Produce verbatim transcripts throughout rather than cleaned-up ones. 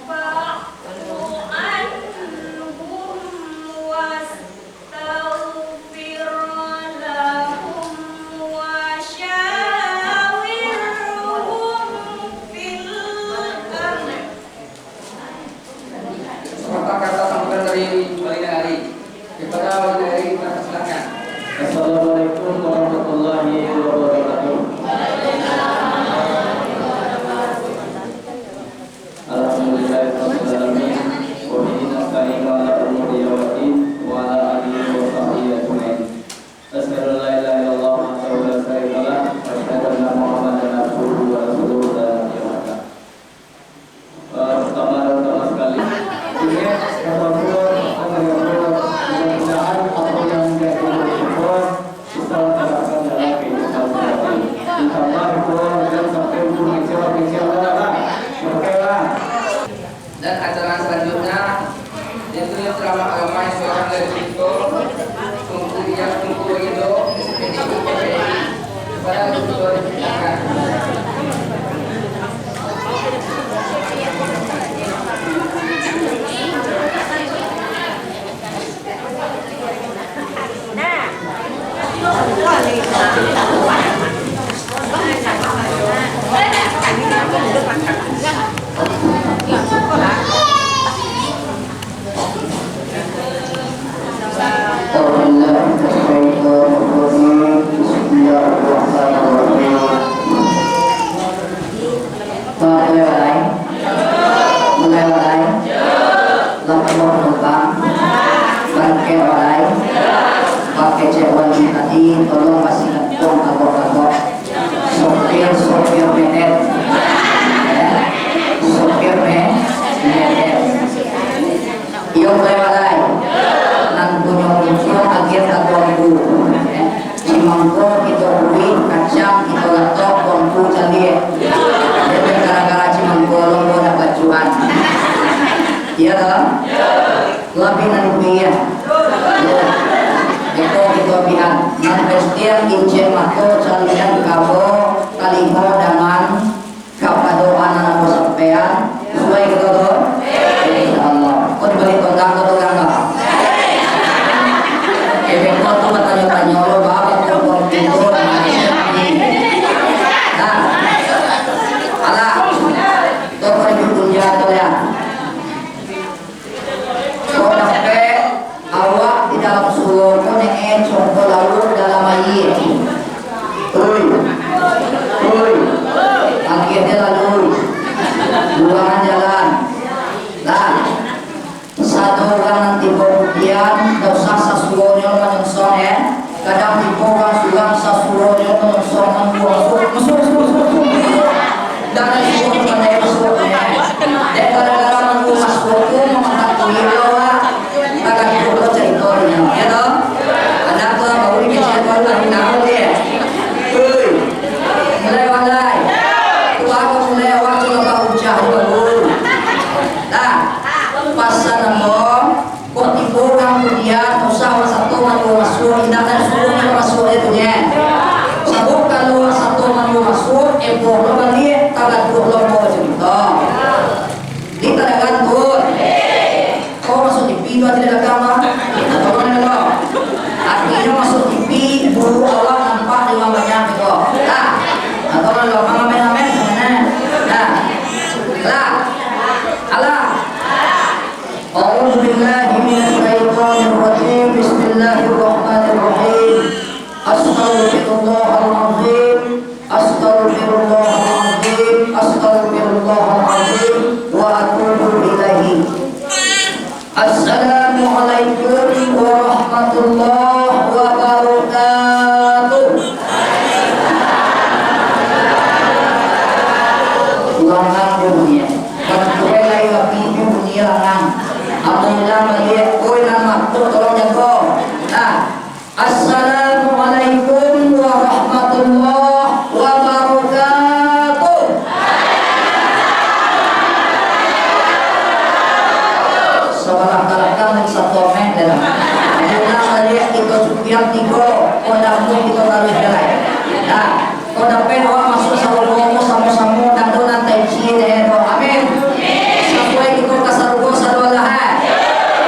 فاعف عنهم واستغفر لهم وشاورهم في الأمر. Sepatah kata sambutan dari Wali Nagari. Kepada Wali Nagari, kita persilakan. Assalamualaikum warahmatullahi wabarakatuh. Alhamdulillahirabbil alamin. Wa bihi nasta'inu ala umuri yaumiddin. Wa ala alihi wa sahbihi ajmain. Asyhadu an la ilaha illallah wahdahu la syarika lah. Wa asyhadu anna Muhammadan abduhu wa rasuluh la nabiyya ba'dah. Eh, pertama dan utama sekali, ingat, mudah-mudahan apa yang dilakukan kita harapkan dalam kehidupan sehari-hari. Ditambah itu, jangan sampai lupa mengecil, mengecil, lah. Oke lah. Dan acara selanjutnya, yaitu ceramah agama yang seorang dari Tungku Rian, Tungku Rido, S P D I P P I, kepada Tungku Rian, silakan. Bismillahirrahmanirrahim. Mulai walai? Mulai walai? Lah penuh panumpang? Bangkek walai? Bangkek cek walai tadi, tolong kasih kantong kagok-kagok. Sopir, sopir medet. Eh? Sopir me-, medet. Iyo, mulai walai? Nan punyo musuah agiah ka tuanku. Cimangko kito buih, kacang kito latok, tuanku caliak. Jadi gara-gara cimangko lombo dapat cuan. Iyo toh? Labiah nan pian. Iko kito pian. Nan penting incek mato, caliak kabo, talingo, dangan. Kapado anak-anak sampean, suai kito tu? Insyaallah. Kau dibali tonggang, kau tonggang kau? Kemeko tu batanyo-tanyo lo, baba tu, kau pintu. Nah. Alah. Tu kau di pintu dia tu, ya. Kok dapek awak di dalam surau ko, ne'e, contoh laut dalam aia. Oi. Oi. Sambung kito taruih jalai. Nah, kok dapek awak masuak sarugo ko samo-samo, ndak ado nan taici dek doh. Amin. Sabuai kito ka sarugo sadolah, eh.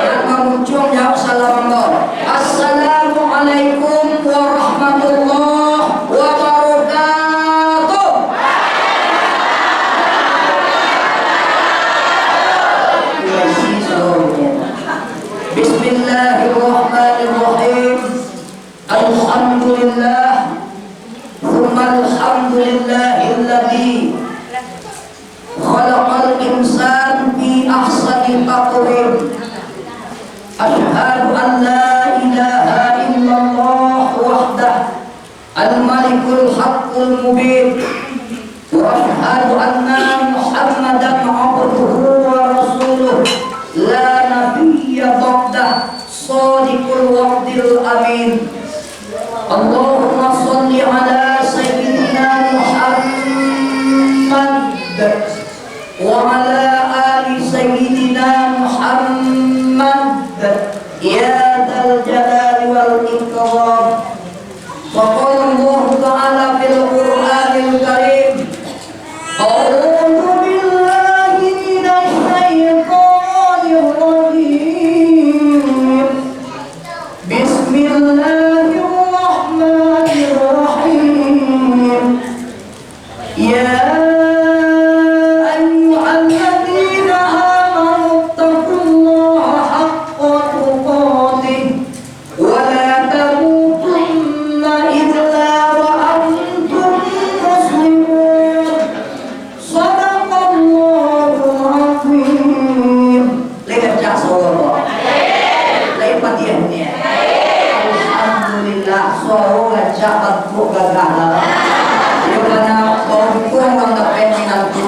Nan mamuncuang jawab salam ambo. Assalamualaikum warahmatullahi wabarakatuh. Bismillahirrahmanirrahim. Alhamdulillah. Tsumma alhamdulillahilladzi khalaqal insana fi ahsani taqwim. Asyhadu an la ilaha illallah wahdah, al-malikul haqqul mubin. Wa asyhadu anna Muhammadan abduhu wa rasuluh, la nabiyya ba'dah, shadiqul wa'dil amin. Allahumma shalli ala Sayyidina Muhammad wa ala ali Sayyidina Muhammad, ya dzal jalali wal ikram. Wa qala Allahu ta'ala fil Qur'anil Karim, a'udzu billahi minasy syaithanir rajim. Bismillahirrahmanirrahim. Ya ayyuhalladzina amanu ittaqullaha haqqa tuqatih wa la tamutunna illa wa antum muslimun. Sadaqallahul azim. Lai rancak suaro ko? Lai patiah bunyi? Alhamdulillah, suaro rancak, bantuak gagah lah. Iyo, karano bautuang urang dapek minantu.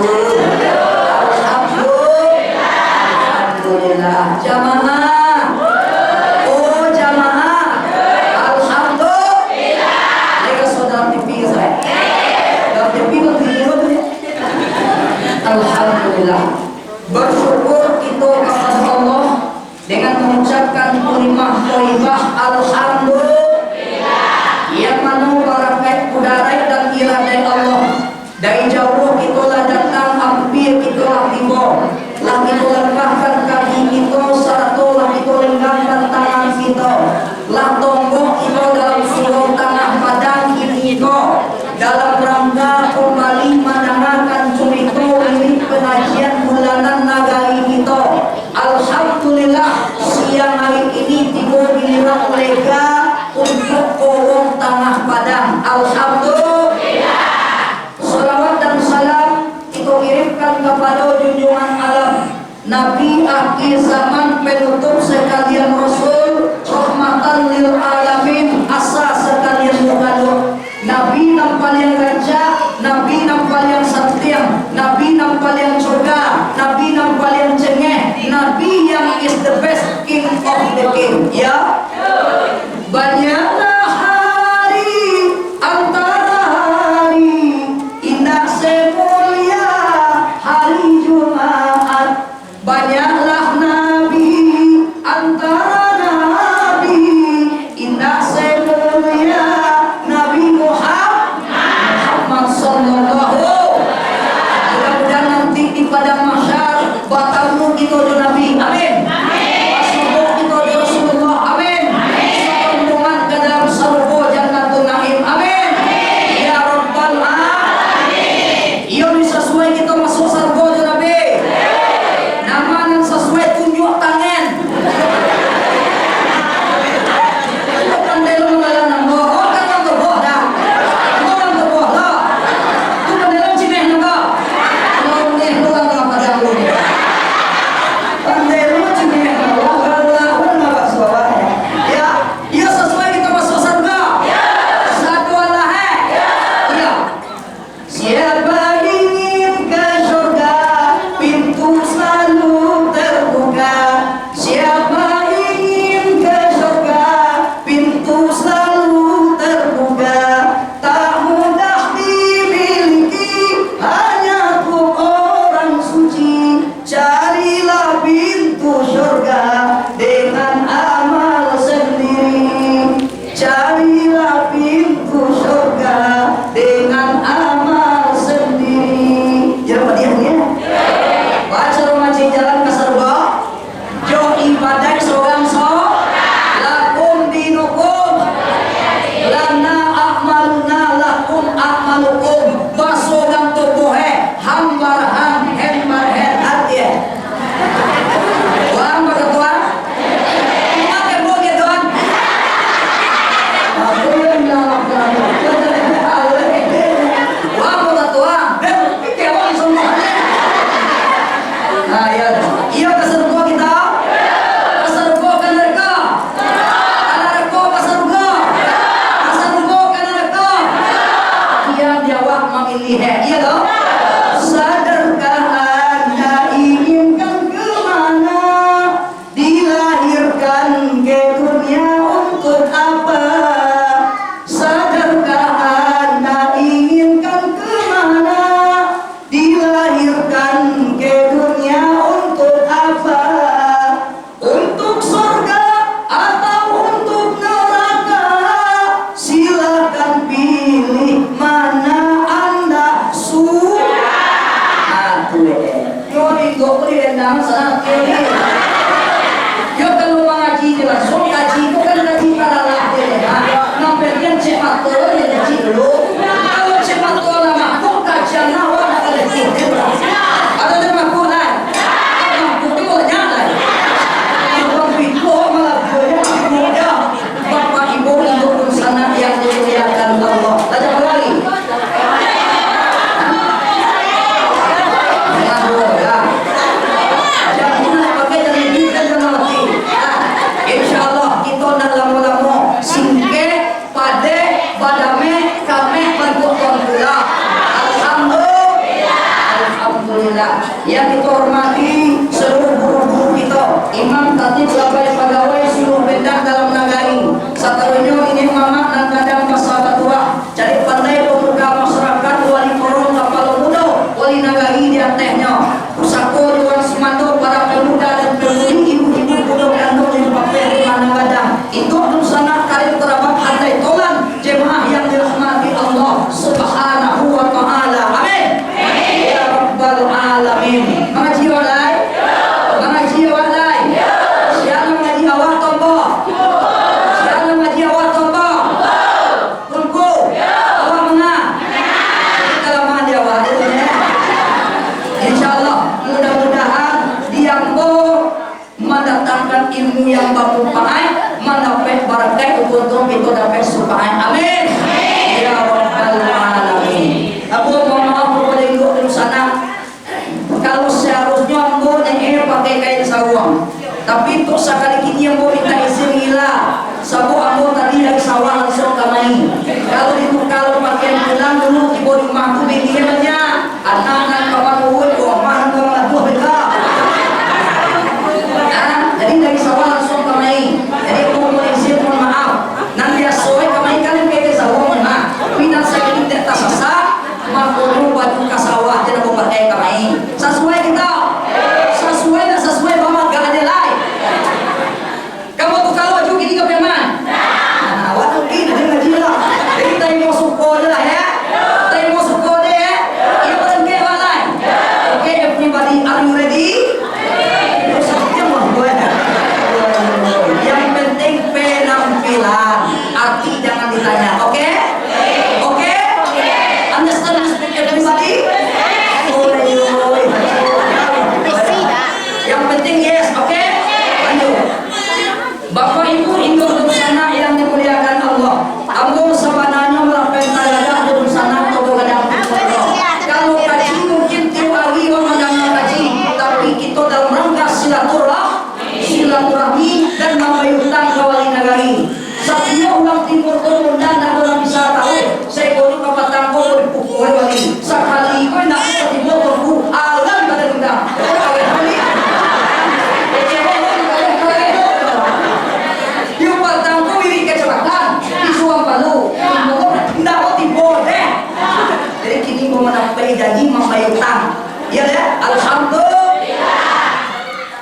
Alhamdulillah. Alhamdulillah. Jamaah. Oh, jamaah. Alhamdulillah. Lai raso dalam T V ka, saudara? Dalam T V, dalam video tu, ya. Alhamdulillah. Basyukur kito kapado Allah dengan mangucapkan kalimah thayyibah, alhamdulillah, yang mano barakaik kudaraik dan iradaik Allah. Dari jauah kito lah datang, ampia kito lah tibo, lah kito langkahkan kaki kito, sarato lah kito lenggangkan tangan kito. Lah tonggok kito dalam surau Tangah Padang kini ko, dalam rangka kumbali mandangakan curito wirid pangajian bulanan nagari kito. Alhamdulillah, siang hari ini tibo giliran lega untuak korong Tangah Padang. Alhamdulillah. Salawat dan salam kito kirimkan kapado junjungan alam, Nabi akhir zaman, penutup sakalian rasul, rahmatan lil alamin, asa sakalian mukhaluk. Nabi nan paliang rancak, Nabi nan paliang santiang, Nabi nan paliang coga, Nabi nan paliang cengeh, Nabi yang is the best, king of the king. Ya. Banyaklah hari antara hari, indak semulia hari Jumaat. Banyaklah nabi antara nabi, indak semulia Nabi Muhammad, Muhammad sallallahu. Mudah-mudahan nanti di padang mahsyar batamu kito jo Nabi. Amin. Basubuk kito jo Rasulullah. Amin. Sarombongan Iya toh? Sadarkah Anda inginkan ke mana? Dilahirkan ke dunia untuk apa? Sadarkah Anda inginkan ke mana? Dilahirkan ke dunia untuk apa? Untuk surga atau untuk neraka? Silakan pilih mana Anda suka. Ah, tu, eh. Yo, di kok boleh endang sana, yo, ni. Yo, kalau mangaji je langsung, kaji tu kan kaji karalah je, ha. Nan penting cek mato je, kaji dulu. Kalau cek mato lah mabuk, kajian awak nak ada. Ada cek mabuk, lah. Mabuk tu banyak, lah. Abang Piko malah banyak mabuk, ya. Bapak Ibu, ibu dunsanak yang dimuliakan Allah. Tajam lagi. Insya Allah, kita ndak lamo-lamo. Singkek, padeh, badameh, kameh, bantuak tuan pula. Alhamdulillah. Alhamdulillah. Yang kita hormati seluruh guru-guru kita, imam, khatib, labai, pagawai, suluah bendang dalam nagari, sataruihnyo niniak mamak nan gadang basa batuah, cadiak pandai, pamuka masyarakat, wali korong, kapalo mudo, wali nagari di atehnyo, pusako, dewan sumando, para pemuda dan pemudi, ibu-ibu, bundo kanduang, ibu papeh, rumah nan gadang, induak dunsanak, karib karabah, handai tolan, jemaah yang dirahmati Allah Subhanahu wa Ta'ala. Amin. Ya Rabbal Alamin. Mangaji awak lai? Mangaji awak lai? Sia nan mangaji awak tu ambo? Sia nan mangaji awak tu ambo? Tungku. Awak manga? Kalamahan di awak tu, ya. Insya Allah, mudah-mudahan di ambo mandatangkan ilmu yang bamanfaat, mandapek barakat, untuang kito dapek supaat. Amin. Ya Rabbal Alamin. Ambo mohon maaf kapado induak dunsanak. Kalau saharusnyo ambo nyo pakai kain saruang, tapi untuak sakali kini ambo minta izin ngila, sabab ambo tadi dari sawah langsuang kamari. Kalau dituka pakaian pulang dulu, tibo di rumah tu bini banyak. Anak nan ka manuruik, rumah nan ka mangaduah beko. Ha, jadi dari sawah langsuang kamari. Jadi, ambo mohon izin, mohon maaf. Nan biaso kamari kan pakai saruang, ha. Tapi nan sakali dek tasasak, mako baju ka sawah se nan ambo pakai kamari. Sasuai kito? Sasuai, ndak sasuai, bamagak se lai. Kamu tukar baju kini ka preman? Nah, awak tu kini ado ngaji lah. Jadi, tarimo suko se lah, ya. Tarimo suko se, ya. Iyo, barangkek awak lai. Oke, everybody, are you ready? Yang penting penampilan, arti jangan ditanya, oke? Oke? Understand, respect everybody? Oi, oi. Yang penting yes, oke? Lanjut. Bapak Ibu, induak dunsanak yang dimuliakan Allah, ambo sabananyo malapeh taladah dunsanak tu bagadang. Kalau kaji mungkin tiok hari urang mandanga kaji, tapi kito dalam rangka silaturah-, silaturahmi dan mambayia utang ka wali nagari. Satiok urang timur tu undang, ndak urang bisa tahu. Saiko tu kapatang ko dipukul wali. Sakali ko indak ko tibo ko ku alam kada undang. Kecewa ko kada tahu. Di patang ko wirid kacamatan, di Suam Palu. Indak ko tibo deh. Jadi kini ko manapaki janji mambayia utang. Iyo deh, alhamdulillah.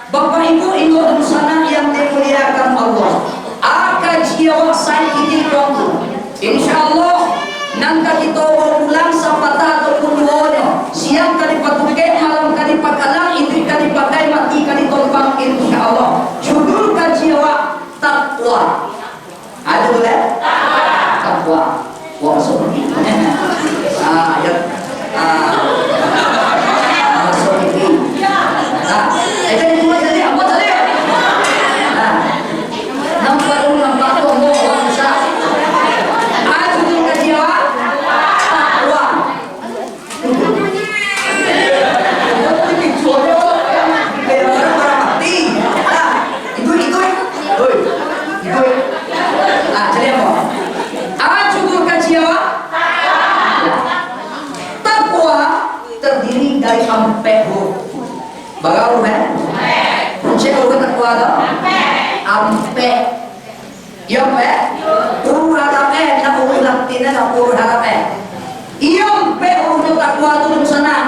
Bapak Ibu, induak dunsanak yang dimuliakan Allah, a, kaji awak saikini ko tu, insya Allah, nan ka kito bao pulang sapatah ataupun duonyo, siang ka dipatukek, malam ka dipakalang, iduik ka dipakai, mati ka ditompang, insya Allah. Judul kaji awak, takwa. Ado tu, kan? Takwa. Wah, masuk. Ah, ya. Ah. Masuk. Ah. Eh, jadi dua, jadi apa tadi? Ah. Nampak dulu, nampak tu, Allah, Allah, bisa. Ah, judul kaji awak? Takwa. Nah, judul kaji awak? Iyo, Pak? Uruih haram, eh, nak uruih lantin, nak uruih haram, eh. Iyo, Pak, uruih takwa tu dunsanak,